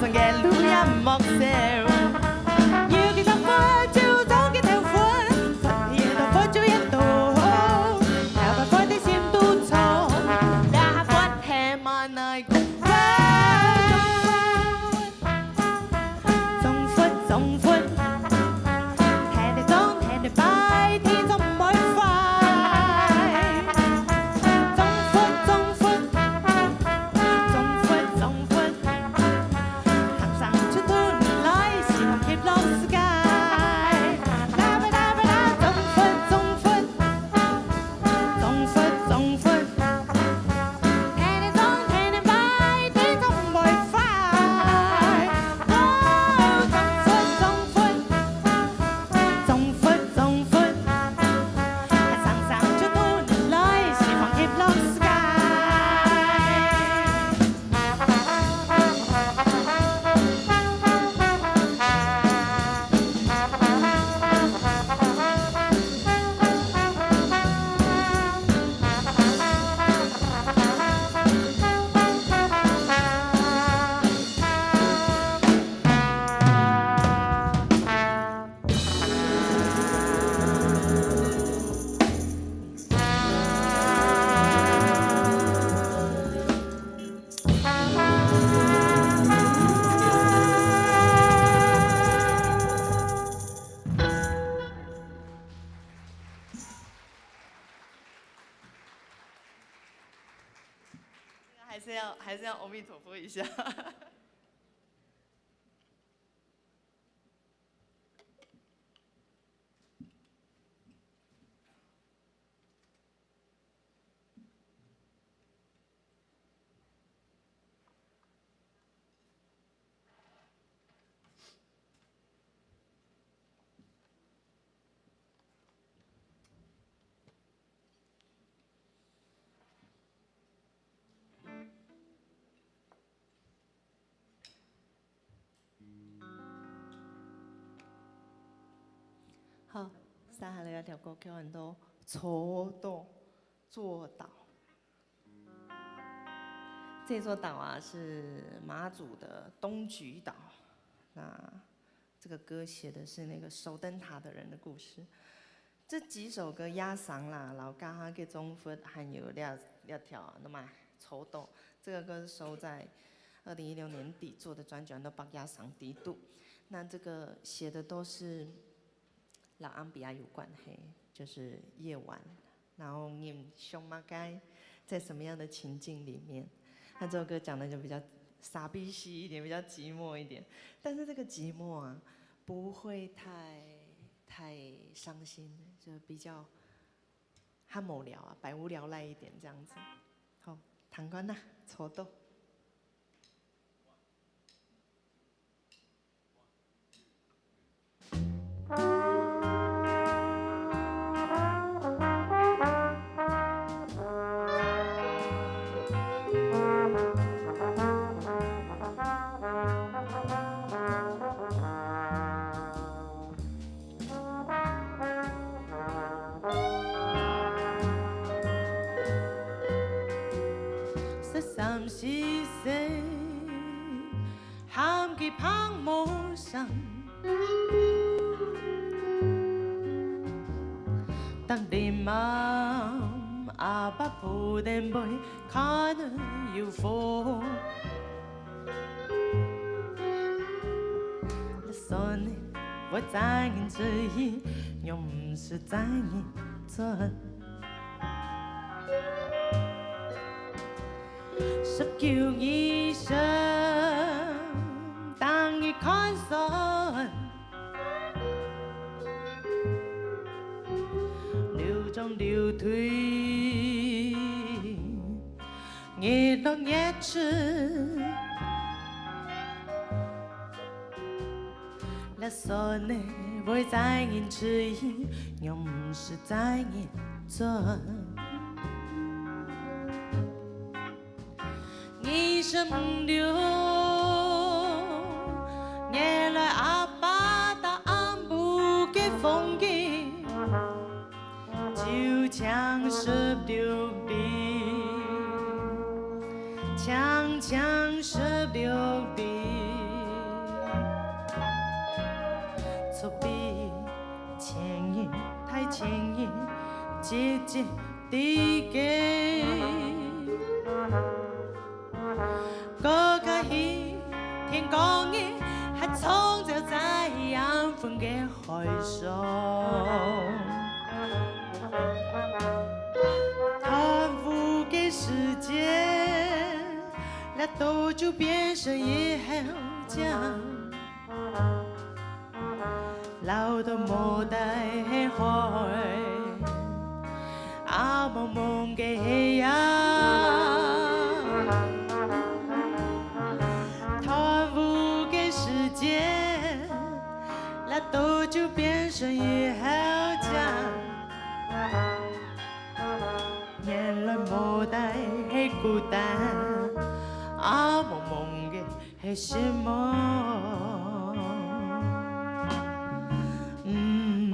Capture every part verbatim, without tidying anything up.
个路也莫走。有幾多佛就做幾多佛，佛越多佛就越多，哪怕佛的心肚中，哪怕佛還滿哪個佛。 中佛，中佛，天天中，天天拜，天總毋會壞。中佛，中佛，中佛，中佛，行山出肚來，西方極樂世界。啦吧啦吧啦，中佛，中佛。 中佛，中佛，天天中，天天拜，天總毋會壞。哦，中佛，中佛，中佛，中佛，行山出肚來，西方極樂世界。 还是要还是要阿弥陀佛一下。好，接下來這條歌曲安到坐島，坐島。這座島啊，是馬祖的東莒島。那這個歌寫的是那個守燈塔的人的故事。這幾首歌，野生啦，摎家下个中佛，還有這，這條，那麼坐島，這個歌是收在二零一六年底做的專輯，安到《北野生之島》。那這個寫的都是摎暗晡夜有關係，就是夜晚，然後人想麼个，在什麼樣的情境裡面。那這首歌講的就比較傻逼兮一點，比較寂寞一點。但是這個寂寞啊，不會太，太傷心，就比較，很無聊啊，百無聊賴一點這樣子。好，聽看啊，坐島。 十三四歲，喊佢幫無聲。當你媽阿爸不等背，看有風。 算了，會知人知意，又毋使知人真。十九二十，當日看算，流中流退。 日落日出。這算了，會知人知意，又毋使知人真。二十五六，原來阿爸搭暗晡个風景。 就像十六里，像，像十六里。一直知己。過較去，天光日，還創造在黃昏个海上。貪污个世界，這都就變成一口井。 恅到無底个海，暗濛濛个黑夜。貪污个世界，這都就變成一口井。原來無底个孤單，暗濛濛个 係什麼？嗯。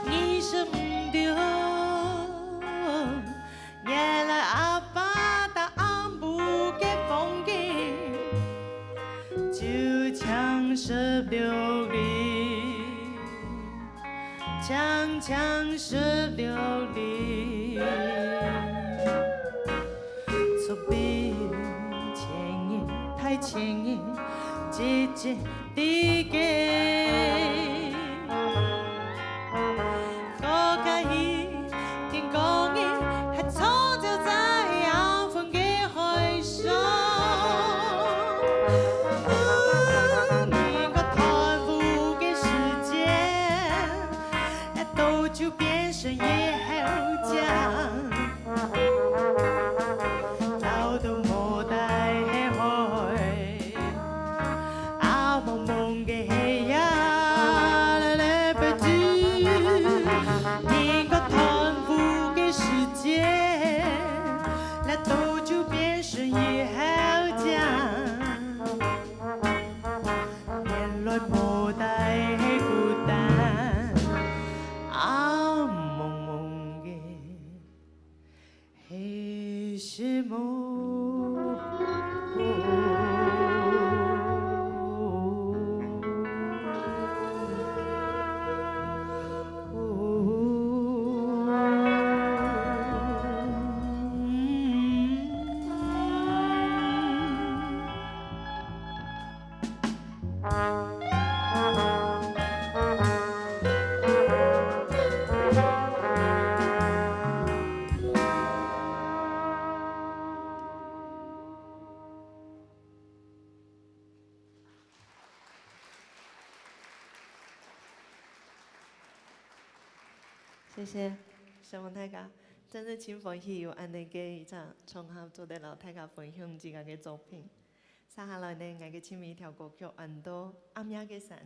你說毋對，原來阿爸到暗晡个風景，就像十六里。 長長十六里。從比前人、大前人，一直知己。高高一定高人，還創造在黃昏个海上。你我貪污个世界， 到就變成一口井，淰到無底个海，暗濛濛个黑夜，來來不及，你我貪污个世界，來到就變成一口井。 原來無底个孤單，暗濛濛个係什麼？謝謝，承蒙大家，真係盡歡喜有恁樣个一場場合，做得摎大家分享自家个作品。 接下來呢，𠊎个盡尾一條歌曲安到《暗夜个山》，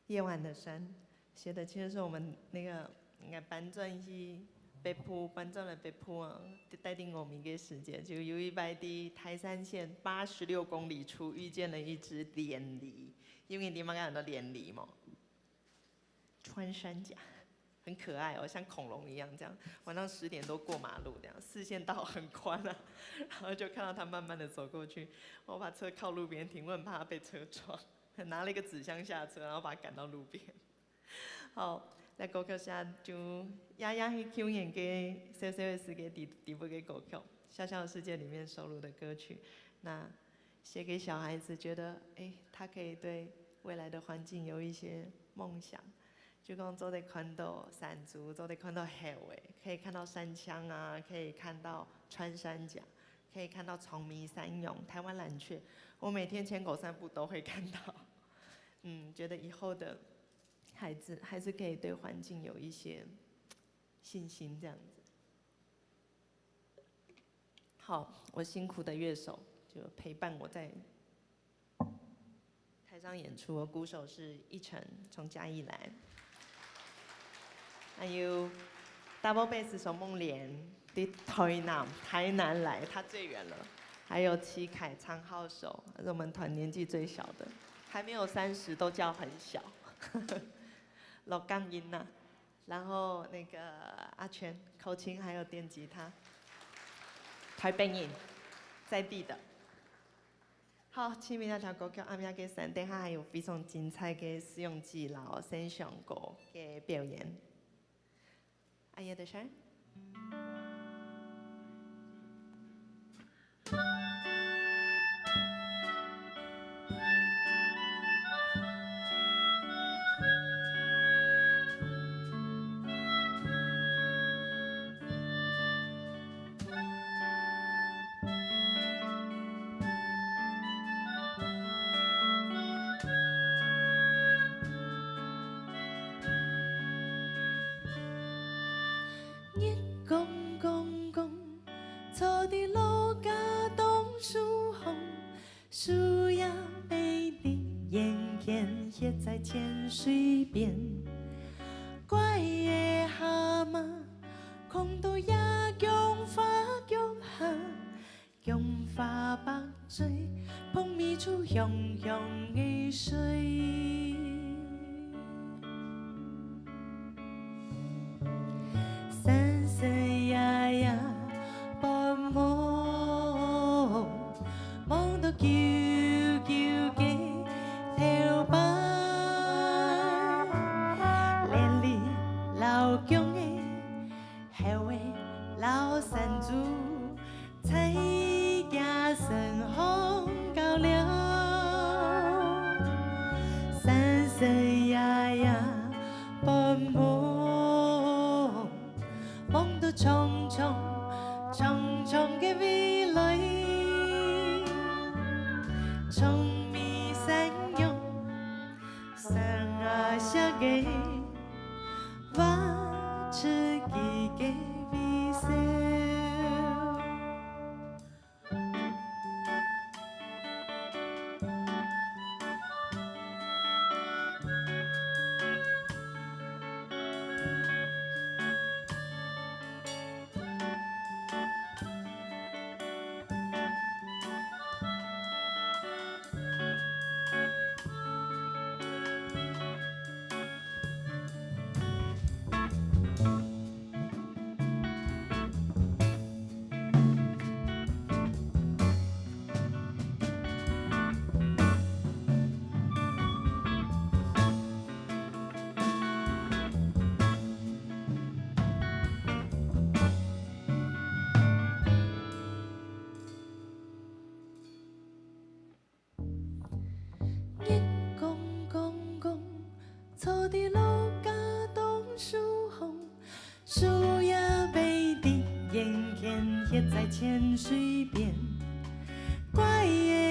夜晚的山，寫的其實是我們那個，應該搬轉去北埔，搬轉來北埔啊，戴在峨眉个時節，就有一擺在台三線八十六公里處遇見了一隻鐮狸，因為你們看很多鐮狸嘛。 穿山甲，很可愛哦，像恐龍一樣這樣。晚上十點多過馬路這樣，視線道很寬啊，然後就看到他慢慢的走過去，我把車靠路邊停，我很怕他被車撞，拿了一個紙箱下車，然後把他趕到路邊。好，來，歌曲下就，呀呀，係舊年个小小个世界第，第一个歌曲，《小小的世界》裡面收錄的歌曲。那寫給小孩子，覺得，誒，他可以對未來的環境有一些夢想。就講做得看到山豬，做得看到猴仔，可以看到山羌啊，可以看到穿山甲，可以看到長尾山羊、台灣藍鵲。我每天牵狗散步都會看到。嗯，覺得以後的孩子還是可以對環境有一些信心，這樣子。好，我辛苦的樂手就陪伴我在台上演出，我鼓手是奕晨，從嘉義來，還有double bass手孟蓮，對台南，台南來，他最遠了，還有齊凱、張浩守，是我們團年紀最小的，還沒有三十都叫很小。樂感音吶，然後那個阿全口琴還有電吉他，台北人，在地的。 好，盡尾這條歌曲《暗夜个山》，等下還有非常精彩个試用機摎線上歌个表演。暗夜个山。月光光光，坐在老家當樹項，樹葉微微，煙圈歇在淺水邊。乖个蛤蟆，囥到野薑花腳下， 薑花白醉，蜂蜜出香香个水。深深夜夜發夢，夢到久久个頭擺，連理老薑个 猴仔摎山豬在厥身項較尞。深深夜夜發夢，夢到長長長長个未來，長尾山羊，山仔石仔， 畫出佢个微笑。月光光光，坐在老家當樹項，樹葉微微，煙圈歇在淺水邊。乖个